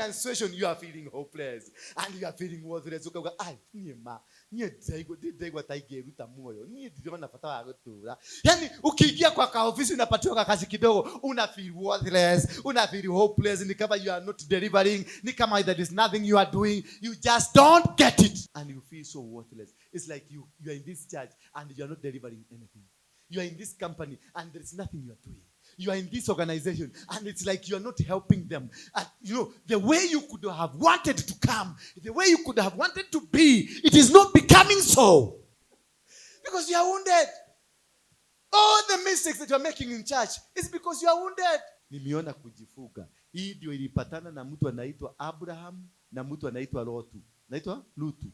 in a situation you are feeling hopeless and you are feeling worthless. Ukauga, ai, niĩ ma, niĩ ndiraigua ta ingĩruta muoyo, niĩ ndirona bata wa gũtũũra. Yani ukiingia kwa kaofisi unapatiwa kakazi kidogo, una feel worthless, una feel hopeless, ni kama you are not delivering, ni kama there is nothing you are doing, you just don't get it and you feel so worthless. It's like you are in this church and you are not delivering anything. You are in this company and there is nothing you are doing. You are in this organization and it's like you are not helping them. And the way you could have wanted to come, the way you could have wanted to be, it is not becoming so. Because you are wounded. All the mistakes that you are making in church is because you are wounded. Nimeona kujifunga. Hii ndio ilipatana na mtu anaitwa Abraham na mtu anaitwa Lotu. Naitwa Lutu.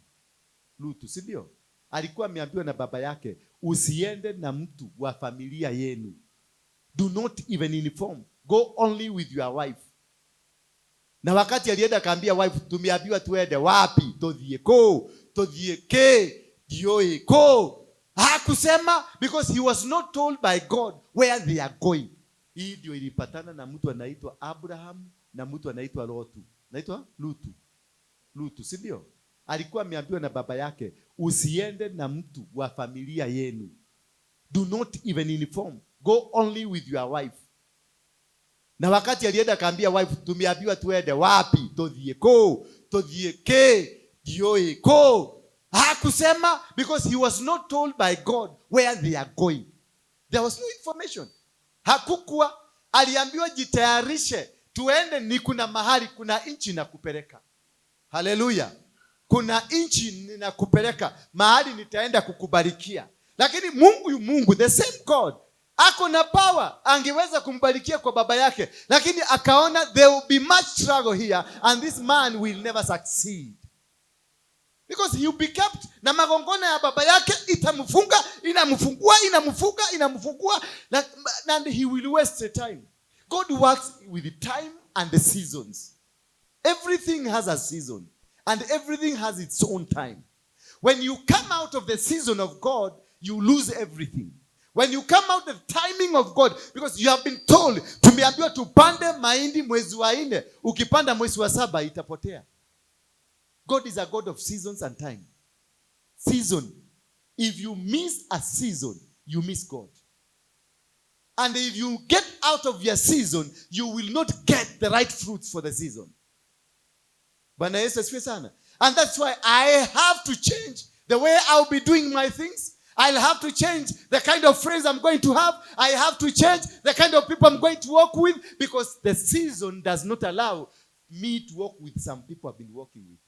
Lutu, si ndio? Alikuwa ameambiwa na baba yake, usiende na mtu wa familia yenu. Do not even inform. Go only with your wife. Na wakati alienda akaambia wife, tumeambiwa tuende wapi? Tuthie kũ? Tuthie kĩ? Ndiũĩ kũ? Hakusema because he was not told by God where they are going. Hii ndio ilipatana na mtu anaitwa Abraham na mtu anaitwa Lotu. Naitwa Lutu. Lutu, si ndio? Alikuwa ameambiwa na baba yake, usiende na mtu wa familia yenu. Do not even inform. Go only with your wife. Na wakati alienda akaambia wife, tumeambiwa tuende wapi? Tuthie kũ? Tuthie kĩ? Ndiũĩ kũ? Hakusema because he was not told by God where they are going. There was no information. Hakukuwa. Aliambiwa jitayarishe, tuende, ni kuna mahali, kuna nchi nakupeleka. Haleluya. Kuna nchi ninakupeleka, mahali nitaenda kukubarikia. Lakini Mungu yu Mungu, the same God, ako na power, angeweza kumbarikia kwa baba yake, lakini akaona there will be much struggle here and this man will never succeed because he will be kept na magongona ya baba yake itamfunga, inamfungua, inamfunga, inamfungua, and he will waste the time. God works with the time and the seasons. Everything has a season and everything has its own time. When you come out of the season of God, you lose everything. When you come out the timing of God, because you have been told, tumeambiwa tupande mahindi mwezi wa nne, ukipanda mwezi wa saba itapotea. God is a God of seasons and time. Season. If you miss a season, you miss God. And if you get out of your season, you will not get the right fruits for the season. Bwana Yesu asifiwe sana. And that's why I have to change the way I'll be doing my things. I'll have to change the kind of friends I'm going to have. I have to change the kind of people I'm going to work with, because the season does not allow me to work with some people I've been working with.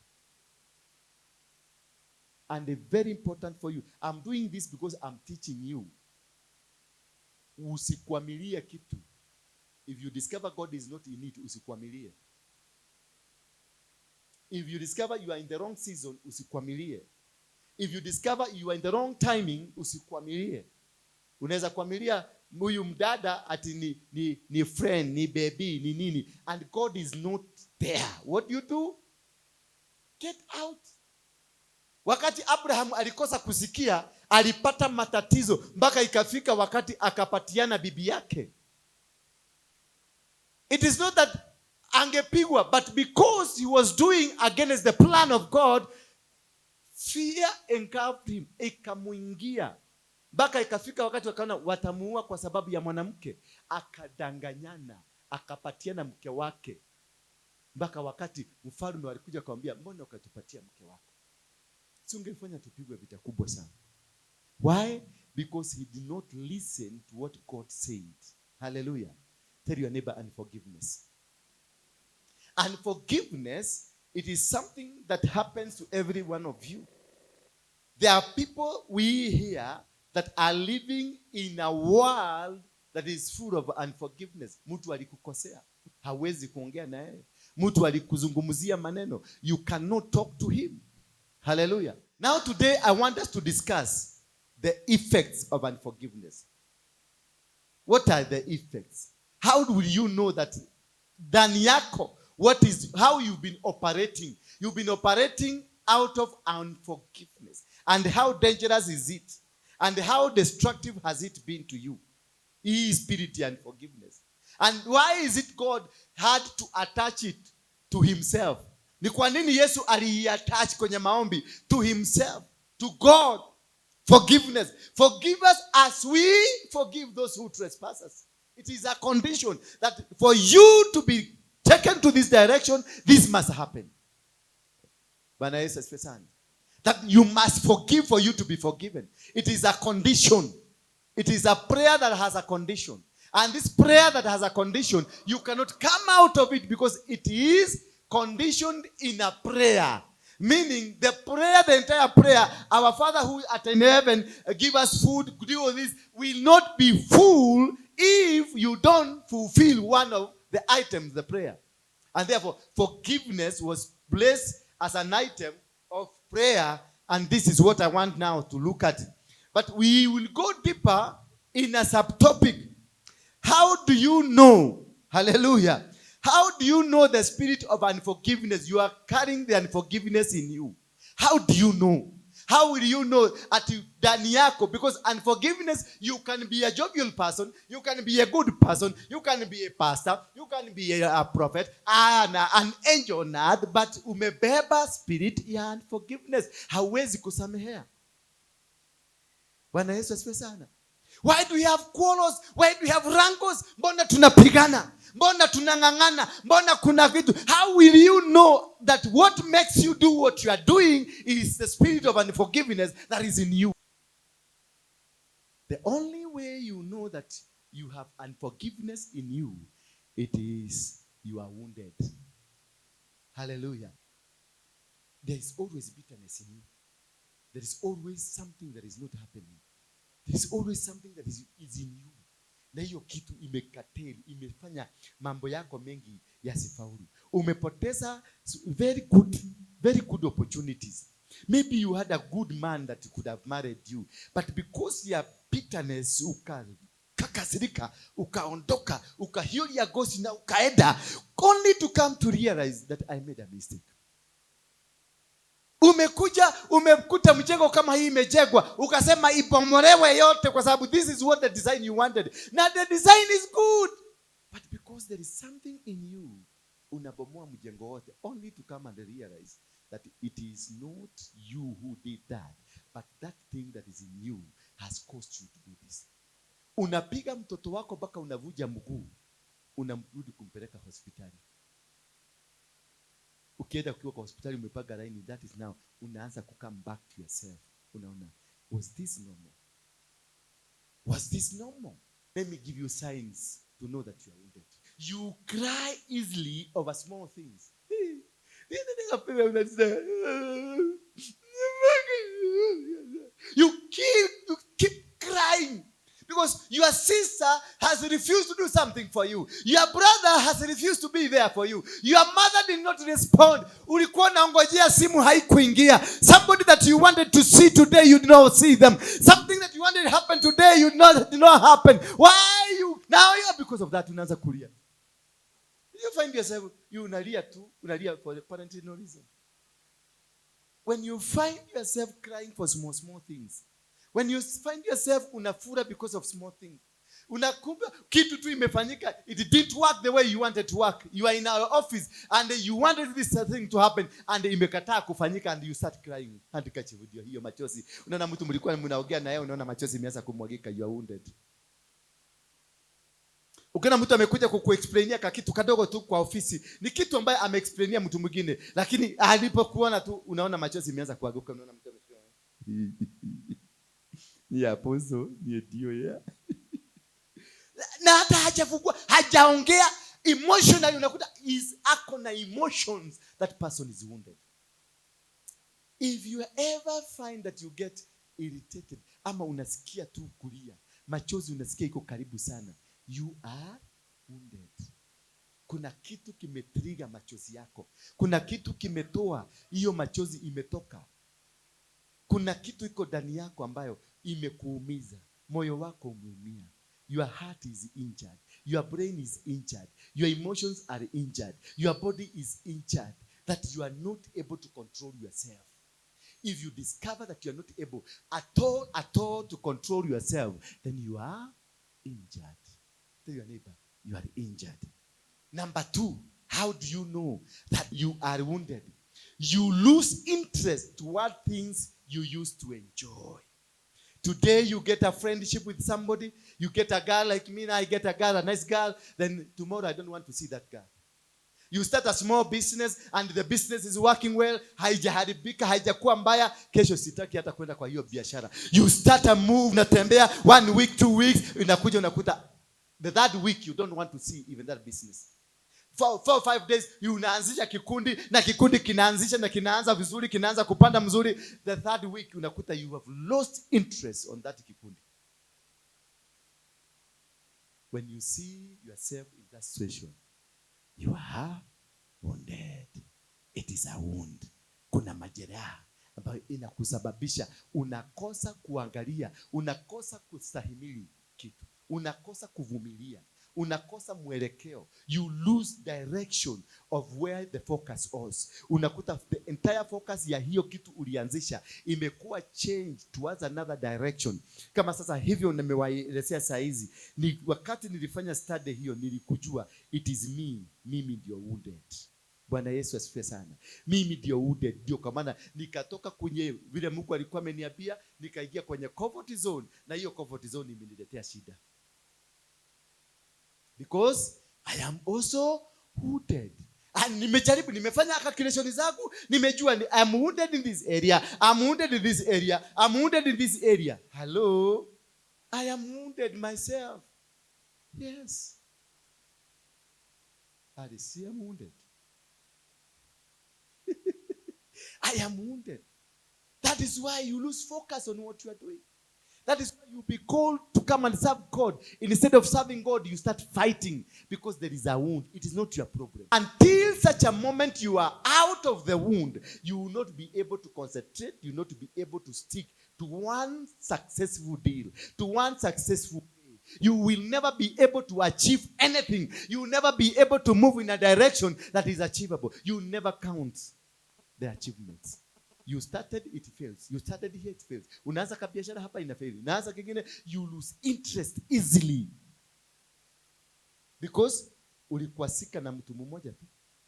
And it's very important for you. I'm doing this because I'm teaching you. Usikwamilie kitu. If you discover God is not in it, usikwamilie. If you discover you are in the wrong season, usikwamilie. If you discover you are in the wrong timing, usikwamilie. Unaweza kwamilia huyu mdada ati ni friend, ni baby, ni nini, and God is not there. What do you do? Get out. Wakati Abraham alikosa kusikia, alipata matatizo mpaka ikafika wakati akapatiana bibi yake. It is not that angepigwa, but because he was doing against the plan of God, fear engulfed him, ikamuingia mpaka ikafika wakati wakaona watamuua kwa sababu ya mwanamke. Akadanganyana, akapatiana mke wake, mpaka wakati mfalme walikuja akamwambia, mbona ukatupatia mke wako? Si ungefanya tupigwe vita kubwa sana. Why? Because he did not listen to what God said. Hallelujah. Tell your neighbor, unforgiveness. Unforgiveness, it is something that happens to every one of you. There are people we hear that are living in a world that is full of unforgiveness. Mtu alikukosea, hawezi kuongea na yeye. Mtu alikuzungumzia maneno, you cannot talk to him. Hallelujah. Now today I want us to discuss the effects of unforgiveness. What are the effects? How will you know that ndani yako, what is how you've been operating? You've been operating out of unforgiveness. And how dangerous is it? And how destructive has it been to you? Hii spirit ya unforgiveness. And why is it God had to attach it To himself. Ni kwa nini Yesu aliiattach kwenye maombi? To himself, to God. Forgiveness. Forgive us as we forgive those who trespass us. It is a condition that for you to be taken to this direction, this must happen. Bwana Yesu asifiwe sana. That you must forgive for you to be forgiven. It is a condition. It is a prayer that has a condition. And this prayer that has a condition, you cannot come out of it because it is conditioned in a prayer. Meaning the prayer, the entire prayer, our Father who art in heaven, give us food, do all this, will not be full if you don't fulfill one of the items, the prayer. And therefore, forgiveness was placed as an item of prayer. And this is what I want now to look at. But we will go deeper in a subtopic. How do you know? Hallelujah. How do you know the spirit of unforgiveness? You are carrying the unforgiveness in you. How do you know? How will you know at ndani yako? Because unforgiveness, you can be a jovial person, you can be a good person, you can be a pastor, you can be a prophet, and an angel on earth, but umebeba spirit ya unforgiveness. Hauwezi kusamehea. Bwana Yesu asifiwe sana. Why do we have quarrels? Why do we have wrangles? Mbona tunapigana? Mbona tunang'ang'ana? Mbona kuna vitu? How will you know that what makes you do what you are doing is the spirit of unforgiveness that is in you? The only way you know that you have unforgiveness in you, it is you are wounded. Hallelujah. There is always bitterness in you. There is always something that is not happening. There is always something that is in you. Na hiyo kitu imekateli, imefanya mambo yako mengi yasifaulu. Umepoteza very good, very good opportunities. Maybe you had a good man that could have married you, but because ya bitterness ukakasirika, ukaondoka, ukahiuria gosi na ukaenda, only to come to realize that I made a mistake. Umekuja umekuta mjengo kama hii imejengwa, ukasema ibomolewe yote kwa sababu this is what the design you wanted. Na the design is good, but because there is something in you, unabomoa mjengo wote only to come and realize that it is not you who did that, but that thing that is in you has caused you to do this. Unapiga mtoto wako mpaka unavuja mguu, unamrudi kumpeleka hospitali. Ukienda ukiwa kwa hospitali umepanga laini, that is now unaanza ku come back to yourself. Unaona, was this normal? Was this normal? Let me give you signs to know that you are wounded. You cry easily over small things. You keep crying because your sister has refused to do something for you. Your brother has refused to be there for you. Your mother did not respond. Ulikuwa unaongojea simu haikuingia. Somebody that you wanted to see today, you did not see them. Something that you wanted to happen today, you did not happen. Why you? Now you because of that unaanza kulia. You find yourself, you unalia tu, unalia for apparently no reason. When you find yourself crying for small, small things, when you find yourself unafura because of small things, unakumbuka kitu tu imefanyika, it didn't work the way you wanted to work. You are in our office and you wanted this thing to happen and imekataa kufanyika and you start crying. Handkerchief ndio hiyo machozi. Unaona mtu mlikuwa mnaongea na yeye, unaona machozi imeanza kumwagika, you are wounded. Ukiona mtu amekuja kukuexplainia ka kitu kadogo tu kwa ofisi, ni kitu ambaye ameexplainia mtu mwingine, lakini alipokuona tu unaona machozi imeanza kuanguka, unaona mtu amefika. Ni apozo, ni ndio ya. Na hata hajafungua, hajaongea emotionally, unakuta is ako na emotions, that person is wounded. If you ever find that you get irritated ama unasikia tu kulia, machozi unasikia iko karibu sana, you are wounded. Kuna kitu kimetrigger machozi yako. Kuna kitu kimetoa hiyo machozi imetoka. Kuna kitu iko ndani yako ambayo imekuumiza. Moyo wako umeumia. Your heart is injured. Your brain is injured. Your emotions are injured. Your body is injured. That you are not able to control yourself. If you discover that you are not able at all to control yourself, then you are injured. Tell your neighbor, you are injured. Number 2, How do you know that you are wounded? You lose interest toward things you used to enjoy. Today you get a friendship with somebody, you get a girl like me, I get a girl, a nice girl, then tomorrow I don't want to see that girl. You start a small business and the business is working well, haijaharibika, haijakuwa mbaya, kesho sitaki hata kwenda kwa hiyo biashara. You start a move, unatembea 1 week, 2 weeks, unakuja unakuta the third week you don't want to see even that business. 4, 5 days you unaanzisha kikundi na kikundi kinaanzisha na kinaanza vizuri, kinaanza kupanda mzuri. The third week unakuta you have lost interest on that kikundi. When you see yourself in that situation, you are wounded. It is a wound. Kuna majeraha ambayo inakusababisha unakosa kuangalia, unakosa kustahimili kitu, unakosa kuvumilia, unakosa mwelekeo. You lose direction of where the focus was. Unakuta the entire focus ya hiyo kitu ulianzisha imekuwa change towards another direction. Kama sasa hivyo nimewaelezea saa hizi, ni wakati nilifanya study hiyo nilikujua it is me, mimi ndio wounded. Bwana Yesu asifiwe sana. Mimi ndio wounded, ndio kwa maana nikatoka kwenye vile Mungu alikuwa ameniambia, nikaingia kwenye comfort zone, na hiyo comfort zone imeniletea shida. Because I am also wounded. And nimejaribu, nimefanya calculation zangu, nimejua ni, I am wounded in this area, I am wounded in this area, I am wounded in this area. Hello? I am wounded myself. Yes. I see I am wounded. I am wounded. That is why you lose focus on what you are doing. That is why you be called to come and serve God. Instead of serving God, you start fighting because there is a wound. It is not your problem. Until such a moment you are out of the wound, you will not be able to concentrate. You will not be able to stick to one successful deal, to one successful way. You will never be able to achieve anything. You will never be able to move in a direction that is achievable. You will never count the achievements. You started, it fails. You started here, it fails. Unaanza ka biashara hapa, ina fail. Unaanza kingine, you lose interest easily. Because ulikuasika na mtu mmoja tu.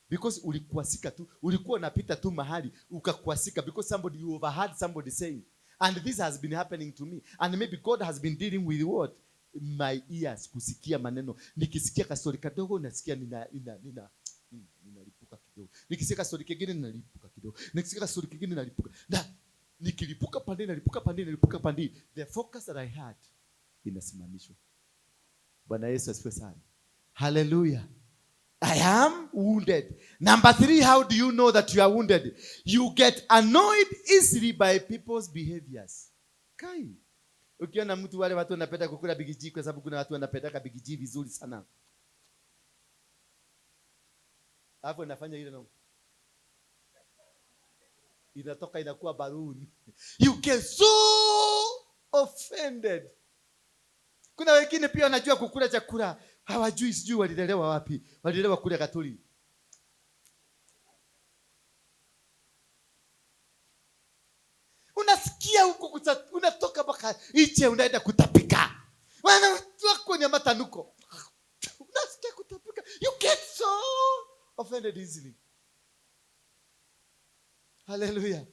Because ulikuasika tu. Ulikuwa unapita tu mahali, ukakuasika. Because somebody, you overheard somebody saying. And this has been happening to me. And maybe God has been dealing with what? My ears, kusikia maneno. Nikisikia kastori kadogo, nasikia ninalipuka kidogo. Nikisikia kastori kingine, ninalipuka kidogo. Nikisikia kastori kingine, ninalipuka. Na nikilipuka pande, nalipuka pande, nalipuka pande. The focus that I had inasimamishwa. Bwana Yesu asifiwe sana. Hallelujah. I am wounded. Number 3, how do you know that you are wounded? You get annoyed easily by people's behaviors. Kai. Ukiona mtu, wale watu wanapenda kukula Big G, kwa sababu kuna watu wanapendaka Big G vizuri sana. Hapo nafanya ile no. Inatoka inakuwa balloon. You get so offended. Kuna wengine pia wanajua kukula chakula, hawajui, sijui walilelewa wapi. Walilelewa kule Katoli. Unasikia huko unatoka mpaka nje unaenda kutapika. Wanatoka kwenye matanuko. Unasikia kutapika. You get so offended easily. Hallelujah.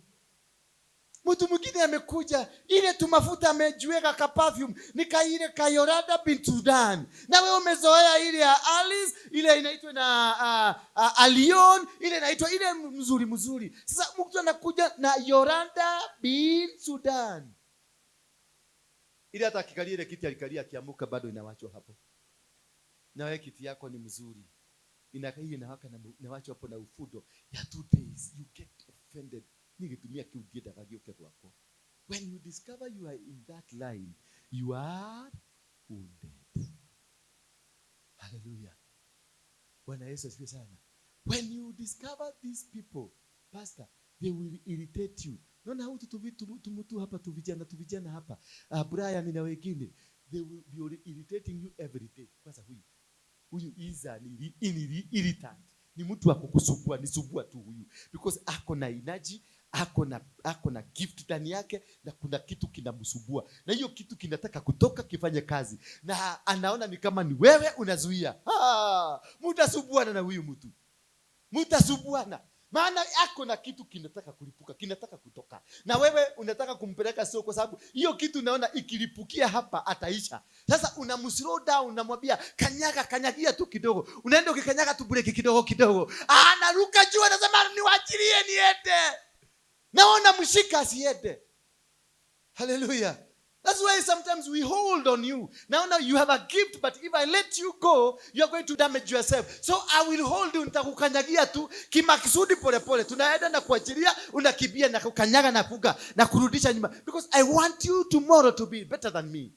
Mtu mwingine amekuja ile tu mafuta amejiweka ka perfume ni ka ile ka Yoranda bin Sudan. Na wewe umezoea ile ya Alice, ile inaitwa na Alion, ile inaitwa ile mzuri mzuri. Sasa mtu anakuja na Yoranda bin Sudan. Ile hata akikalia ile kiti alikalia akiamuka bado inawachwa hapo. Na wewe kiti yako ni mzuri. Inakaa hiyo inawaka na inawachwa hapo na ufudo ya 2 days. You get offended. Ningetumia kiudieta kageuke kwako. When you discover you are in that line, you are wounded. Hallelujah. Bwana Yesu asifiwe sana. When you discover these people, pastor, they will irritate you. Naona hao tu hapa, tu vijana, tu vijana hapa. Brian na wengine, they will be irritating you every day. Kwanza huyu is an irritant. Ni mtu wa kukusugua, ni sugua tu huyu. Because ako na energy, ako na gift ndani yake, na kuna kitu kinamsugua. Na hiyo kitu kinataka kutoka kifanye kazi. Na anaona ni kama ni wewe unazuia. Mtasubuana na huyu mtu. Mtasubuana. Maana ako na kitu kinataka kulipuka, kinataka kutoka. Na wewe unataka kumpeleka sio, kwa sababu hiyo kitu unaona ikilipukia hapa ataisha. Sasa unamslow down, unamwambia kanyaga, kanyagia tu kidogo. Unaenda ukikanyaga tu breki kidogo kidogo. Anaruka juu anasema niwachilie niende. Naona mshika asiende. Hallelujah. That's why sometimes we hold on you. Now you have a gift, but if I let you go, you are going to damage yourself. So I will hold you, nitakukanyagia tu kimakusudi pole pole. Tunaenda na kuachilia, unakimbia na kukanyaga na kuga na kurudisha nyuma. Because I want you tomorrow to be better than me.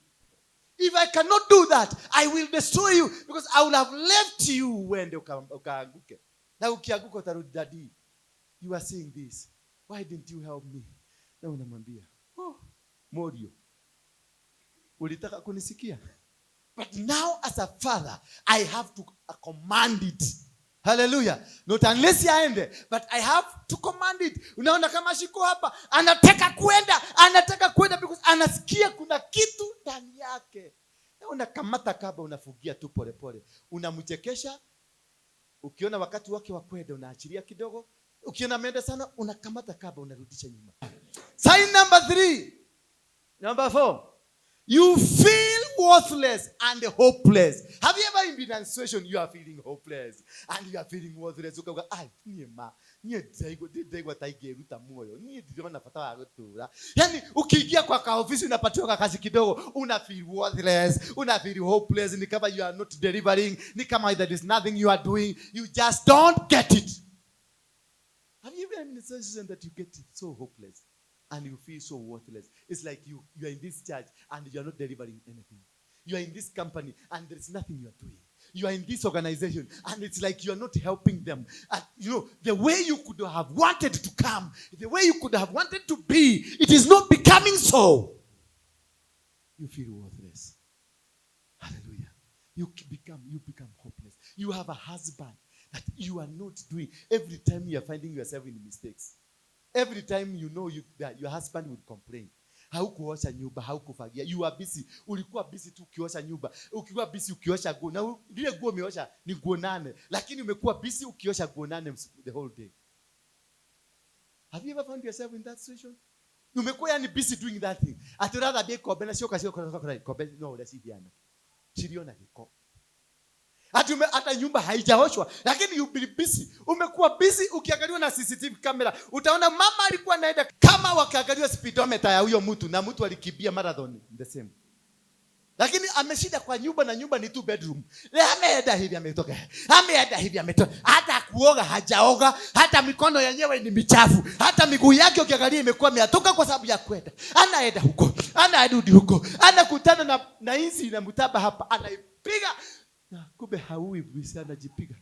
If I cannot do that, I will destroy you because I will have left you uende ukaanguke. Na ukianguka utarudi, daddy, you are seeing this. Why didn't you help me? Na unamwambia, oh, Morio, ulitaka kunisikia? But now as a father, I have to command it. Hallelujah. Not unless aende, but I have to command it. Unaona kama shiko hapa, anataka kuenda, anataka kuenda because anasikia kuna kitu ndani yake. Na unakamata kaba, unafugia tu pole pole. Unamchekesha. Ukiona wakati wake wa kwenda unaachilia kidogo. Ukiona ameenda sana unakamata kaba unarudisha nyuma. Sign number 3. Number 4. You feel worthless and hopeless. Have you ever been in a situation you are feeling hopeless and you are feeling worthless? Ukaga, ai, nie ma, nie ndaigo, ndaigo taingeruta muoyo. Nie ndirona bata wa gutura. Yani ukiingia kwa ka ofisi unapatiwa kazi kidogo, una feel worthless, una feel hopeless, ni kama you are not delivering, ni kama there is nothing you are doing, you just don't get it. Have you ever been in a situation that you get so hopeless and you feel so worthless? It's like you are in this church and you are not delivering anything. You are in this company and there is nothing you are doing. You are in this organization and it's like you are not helping them. And you know, the way you could have wanted to come, the way you could have wanted to be, it is not becoming so. You feel worthless. Hallelujah. You become hopeless. You have a husband that you are not doing. Every time you are finding yourself in mistakes. Every time you know that your husband would complain. Haukuosha nyumba, haukufagia. You are busy. Ulikuwa busy tu ukiosha nyumba. Ukiwa busy ukiosha nguo. Na ile nguo umeosha ni nguo 8. Lakini umekuwa busy ukiosha nguo 8 the whole day. Have you ever found yourself in that situation? Umekuwa yani busy doing that thing. Ati rather be kobe na sio kasi kobe no ule si diana. Siliona kiko. Hata nyumba haijaoshwa, lakini you be busy. Umekuwa busy ukiangaliwa na CCTV camera. Utaona mama alikuwa anaenda kama wakiangaliwa speedometer ya huyo mtu, na mtu alikimbia marathon the same. Lakini ameshinda kwa nyumba na nyumba ni 2 bedroom. Le ameenda hivi ametoka. Ameenda hivi ametoka. Hata kuoga hajaoga, hata mikono yenyewe ni michafu. Hata miguu yake ukiangalia imekuwa miatoka kwa sababu ya kwenda. Anaenda huko, anarudi huko. Anakutana na inzi na mtaba hapa, anaipiga. Na kumbe haui visa anajipiga.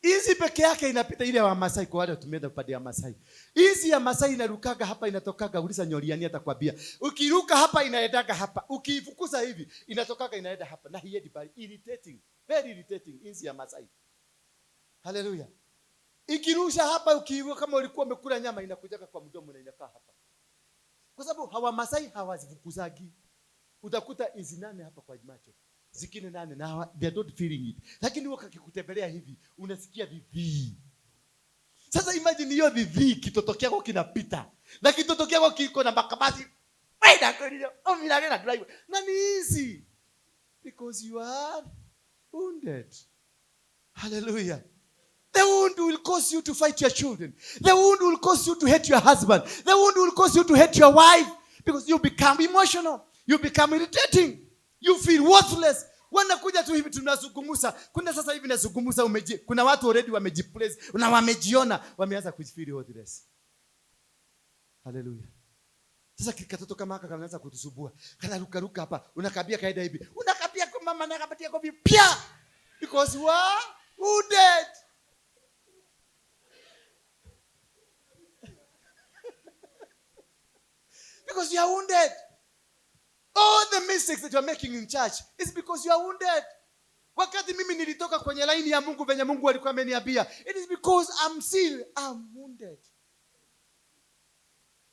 Hizi peke yake inapita ile ya Masai, kwa wale tumeenda upande ya Masai. Hizi ya Masai inarukaga hapa inatokaga, uliza Nyoriani atakwambia. Ukiruka hapa inaendaga hapa. Ukiifukuza hivi inatokaga inaenda hapa. Na hiendi bali, irritating, very irritating hizi ya Masai. Hallelujah. Ikirusha hapa ukiiruka kama ulikuwa umekula nyama inakujaga kwa mdomo na inakaa hapa. Kwa sababu hawa Masai hawazifukuzagi. Utakuta hizi 8 hapa kwa macho. Zingine 8 na they are not feeling it. Lakini wewe ukikutembelea hivi unasikia dhidhi. Sasa imagine hiyo dhidhi kitoto kyako kinapita. Na kitoto kyako kiko na makabati. Wait, na drive. Na ni easy. Because you are wounded. Hallelujah. The wound will cause you to fight your children. The wound will cause you to hate your husband. The wound will cause you to hate your wife because you become emotional. You become irritating. You feel worthless. Wanakuja tu hivi tunazungumza. Kuna sasa hivi nazungumza kuna watu already wamejiplace na wamejiona, wameanza kujifeel worthless. Hallelujah. Sasa kitoto kama haka kanaanza kutusubua. Kana ruka ruka hapa, unakabia kaida hivi. Unakabia kwa mama na kapatia kwa pia. Because we are wounded. Because you are wounded. All the mistakes that you are making in church is because you are wounded. Wakati mimi nilitoka kwenye laini ya Mungu venye Mungu alikuwa ameniambia, it is because I'm wounded.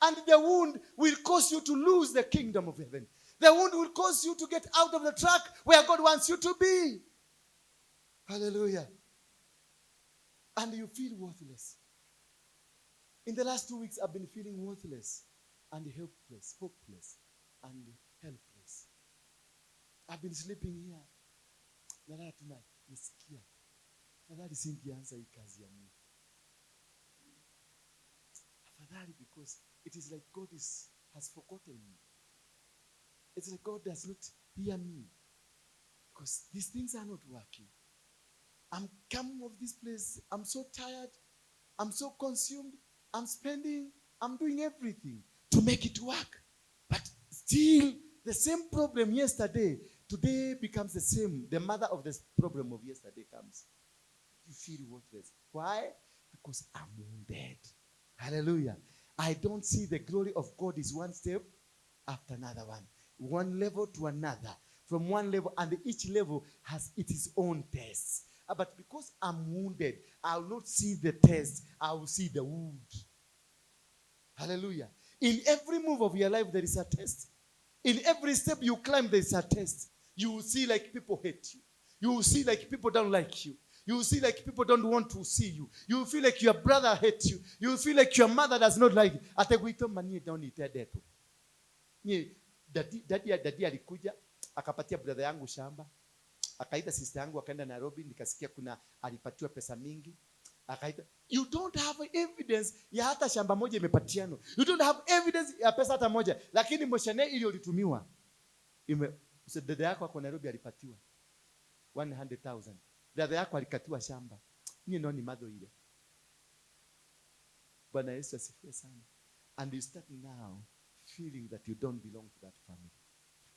And the wound will cause you to lose the kingdom of heaven. The wound will cause you to get out of the track where God wants you to be. Hallelujah. And you feel worthless. In the last 2 weeks, I've been feeling worthless and helpless, hopeless and helpless. I've been sleeping here. Nalala tu nasikia. Afadhali singeanza hii kazi ya Mungu. Afadhali, because it is like God has forgotten me. It's like God does not hear me. Because these things are not working. I'm come of this place. I'm so tired. I'm so consumed. I'm spending. I'm doing everything to make it work. But still, the same problem yesterday, today becomes the same. The mother of this problem of yesterday comes. You feel worthless. Why? Because I'm wounded. Hallelujah. I don't see the glory of God is one step after another one. One level to another. From one level, and each level has its own tests. But because I'm wounded, I will not see the test. I will see the wound. Hallelujah. In every move of your life, there is a test. In every step you climb, there is a test. You will see like people hate you. You will see like people don't like you. You will see like people don't want to see you. You will feel like your brother hates you. You will feel like your mother does not like you. Ate gwitũ ma niĩ ndonite ndeto. Niĩ daddy alikuja akapatia brother yangu shamba, akaita sister yangu akaenda Nairobi, nikasikia kuna alipatiwa pesa mingi, akaita. You don't have evidence ya hata shamba moja imepatianwa. You don't have evidence ya pesa hata moja, lakini mushene ile ulitumiwa ime so dada yako ako Nairobi alipatiwa 100,000. Dada yako alikatiwa shamba. Niĩ no ni matho ile. Bwana Yesu asifiwe sana. And you start now feeling that you don't belong to that family.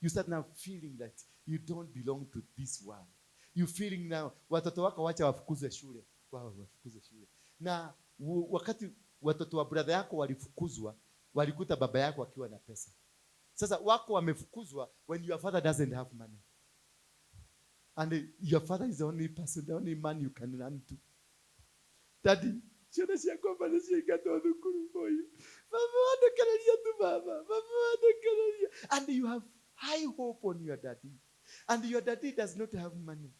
You start now feeling that you don't belong to this world. You feeling now watoto wako wacha wafukuzwe shule. Wao wafukuzwe shule. Na wakati watoto wa brother yako walifukuzwa, walikuta baba yako akiwa na pesa. Sasa wako wamefukuzwa when your father doesn't have money. And your father is the only person, the only man you can run to. "Daddy, ciana ciakwa bana ciaingatwo thukuru boy. Baba wandekereria tu baba. Baba wandekereria." And you have high hope on your daddy. And your daddy does not have money.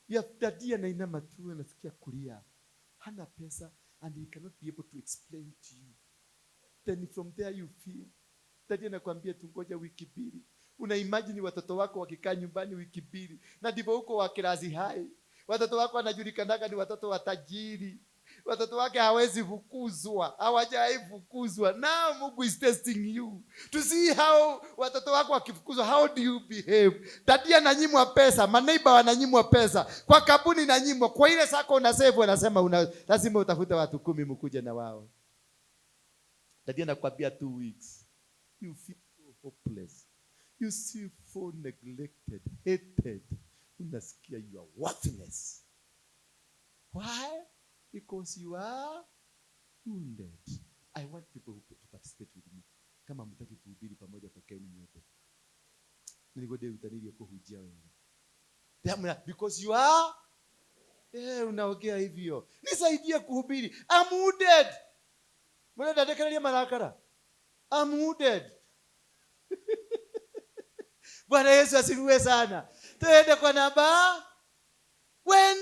Your daddy anainama tu, anasikia kulia. Hana pesa and he cannot be able to explain to you. Then from there you feel. Daddy anakuambia tungoja wiki 2. Una imagine watoto wako wakikaa nyumbani wiki 2 na ndivyo huko wa kilazi hai. Watoto wako wanajulikanaga ni watoto wa tajiri. Watoto wake hawezi fukuzwa, hawajai fukuzwa. Now Mungu is testing you to see how watoto wako wakifukuzwa, how do you behave? Daddy ananyimwa pesa, maneighbour wananyimwa pesa, kwa kampuni nanyimwa, kwa ile SACCO una save wanasema lazima utafute watu 10 mkuje na wao. Daddy anakuambia 2 weeks. You feel so hopeless. You feel so neglected, hated. Unasikia you are worthless. Why? Because you are wounded. I want people who to participate with me. Kama mtaki kuhubiri pamoja, tokeni mwende. Nilikuwa ndĩrutanĩrie kũhunjia wega. Because you are unaongea hivyo. Nisaidie kuhubiri. I'm wounded. Mbona ndekereria marakara? I'm wounded. Bwana Yesu asifiwe sana. Tuende kwa namba. When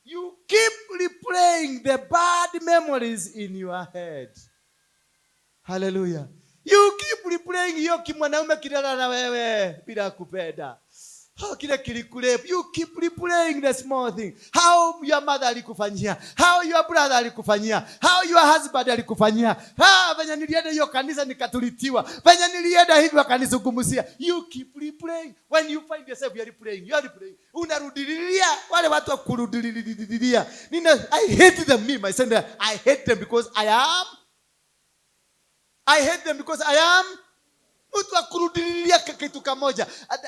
you keep replaying the bad memories in your head. Hallelujah. You keep replaying hiyo kimwanaume kilala na wewe bila kupenda. Oh, kile kilikurape. You keep replaying the small thing. How your mother alikufanyia, how your brother alikufanyia, how your husband alikufanyia. Ah, venye nilienda hiyo kanisa nikatulitiwa. Venye nilienda hivi wakanizungumzia. You keep replaying. When you find yourself you are replaying, you are replaying. Unarudilia wale watu wa kurudilia. I hate them, me myself. I hate them because I am I hate them because I am mtu wa kurudilia kitu kamoja.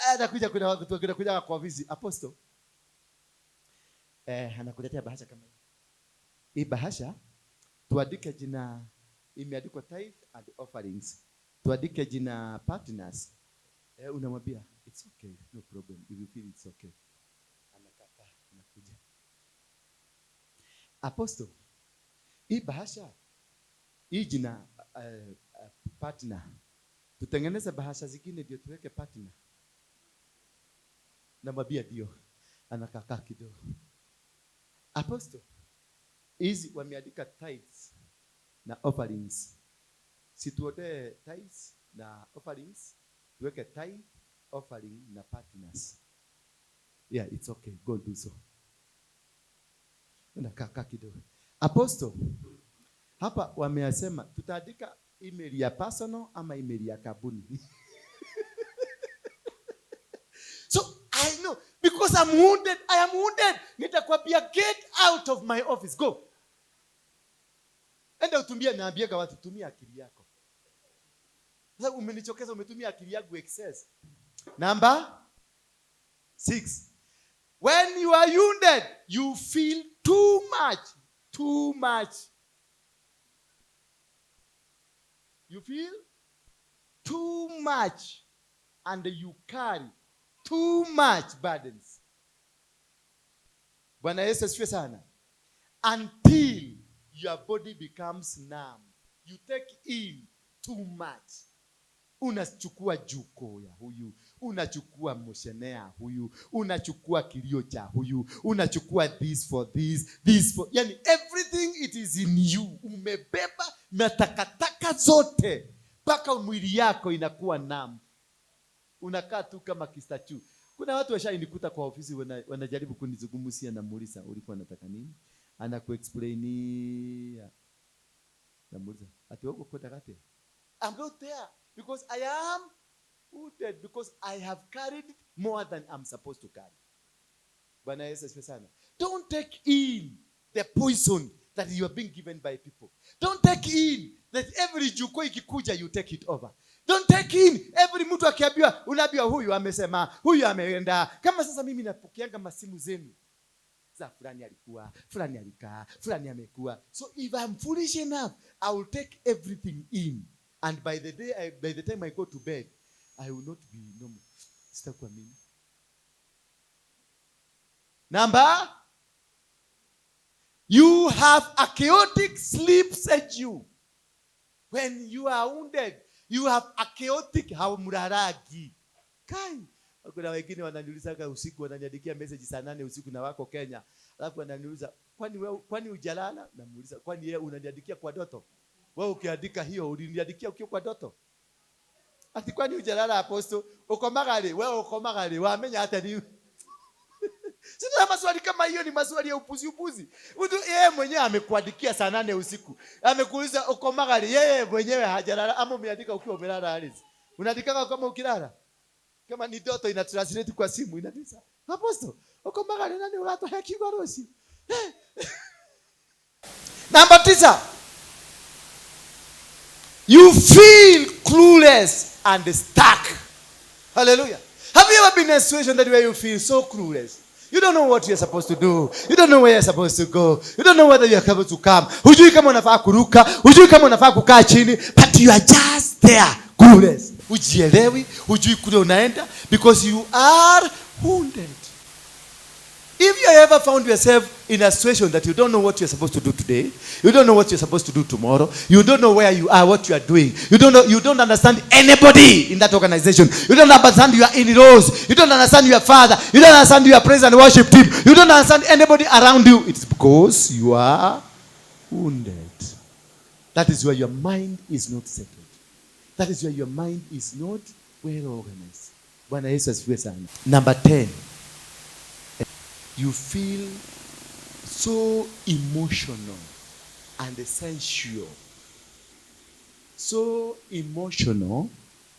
Anakuja, kuna watu wanakuja kwa ofisi, "Apostle," anakuletea bahasha kama hii. "Hii bahasha tuandike jina, imeandikwa tithe and offerings. Tuandike jina partners." Unamwambia, "It's okay, no problem. If you feel it's okay." Anakataa, anakuja. "Apostle, hii bahasha, hii jina partner, tutengeneze bahasha zingine ndio tuweke partner." Namwambia ndio. Anakakaa kidogo. Apostle, hizi wameandika tithes na offerings. Si tuondoe tithes na offerings, tuweke tithe, offering na partners. Yeah, it's okay. Go do so. Unakaa kidogo. Apostle, hapa wameasema tutaandika email ya personal ama email ya kampuni. So I know because I'm wounded, I am wounded. Nitakwambia get out of my office. Go. Enda utumie, naambiaga watu tumia akili yako. Sasa umenichokeza, umetumia akili yangu excess. Number 6. When you are wounded, you feel too much. Too much. You feel too much and you carry too much burdens. Bwana Yesu asifiwe sana. Until your body becomes numb. You take in too much. Unachukua juko ya huyu, unachukua moshenea huyu, unachukua kilio cha huyu, unachukua this for this, this for, yani everything it is in you. Umebeba matakataka zote mpaka mwili yako inakuwa numb. Unakaa tu kama kistachu. Kuna watu washainikuta kwa ofisi wanajaribu kunizungumzia na muuliza ulikuwa unataka nini? Anakuexplainia. Namuuliza, ati wewe uko takate? I'm not there because I am wounded, because I have carried more than I'm supposed to carry. Bwana Yesu asifiwe sana. Don't take in the poison that you are being given by people. Don't take in that every juko ikikuja you take it over. Don't take in every mtu akiambiwa, unaambiwa huyu amesema, huyu ameenda. Kama sasa mimi napokeanga masimu zenu za fulani alikuwa, fulani alikaa, fulani amekuwa. So if I'm foolish enough, I will take everything in. And by the day, by the time I go to bed, I will not be normal. Sitakuwa mimi. Number, you have a chaotic sleep schedule. When you are wounded, you have a chaotic haumraragi. Kai, kuna wengine wananiulizaga usiku, wananiandikia message saa 8 usiku na wako Kenya. Alafu wananiuliza, kwani wewe, kwani hujalala? Namuuliza, kwani yeye unaniandikia kwa ndoto? Wewe ukiandika hiyo uliniandikia ukiwa kwa ndoto? Ati kwani hujalala apostle? Uko magari, wewe uko magari, wamenya hata ni Sina maswali kama hiyo, ni maswali ya upuzi upuzi. Mtu yeye mwenyewe amekuandikia saa 8 usiku. Amekuuliza uko magari, yeye mwenyewe hajalala ama umeandika ukiwa umelala Alice. Unaandika kama ukilala. Kama ni ndoto ina translate kwa simu inatusa. Apostle, uko magari nani unatoa kigoroshi? Namba 9. You feel clueless and stuck. Hallelujah. Have you ever been in a situation that where you feel so clueless? You don't know what you're supposed to do. You don't know where you're supposed to go. You don't know whether you're supposed to come. Hujui kama unafaa kuruka, hujui kama unafaa kukaa chini, but you are just there, clueless. Hujielewi, hujui kule unaenda because you are wounded. If you ever found yourself in a situation that you don't know what you're supposed to do today, you don't know what you're supposed to do tomorrow, you don't know where you are, what you are doing, you don't know, you don't understand anybody in that organization, you don't understand your in-laws, you don't understand your father, you don't understand your praise and worship team, you don't understand anybody around you, it's because you are wounded. That is where your mind is not settled. That is where your mind is not well organized. Bwana Yesu asifiwe sana. Number 10. You feel so emotional and sensual. So emotional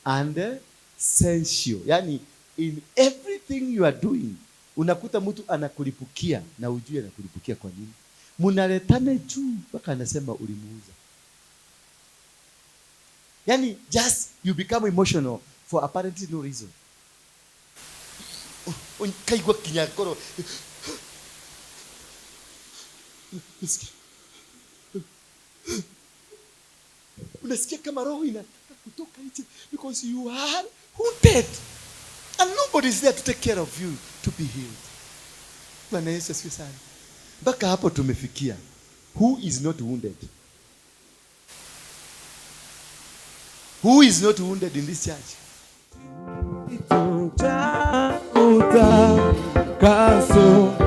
and sensual. Yani in everything you are doing, unakuta mtu anakulipukia na ujue anakulipukia kwa nini. Munaletana juu mpaka anasema ulimuuza. Yani just you become emotional for apparently no reason. Kaigua kinyakoro. Unasikia kama roho inataka kutoka nje because you are wounded and nobody is there to take care of you to be healed. Bwana Yesu asifiwe sana. Mpaka hapo tumefikia. Who is not wounded? Who is not wounded in this church? Utakaso.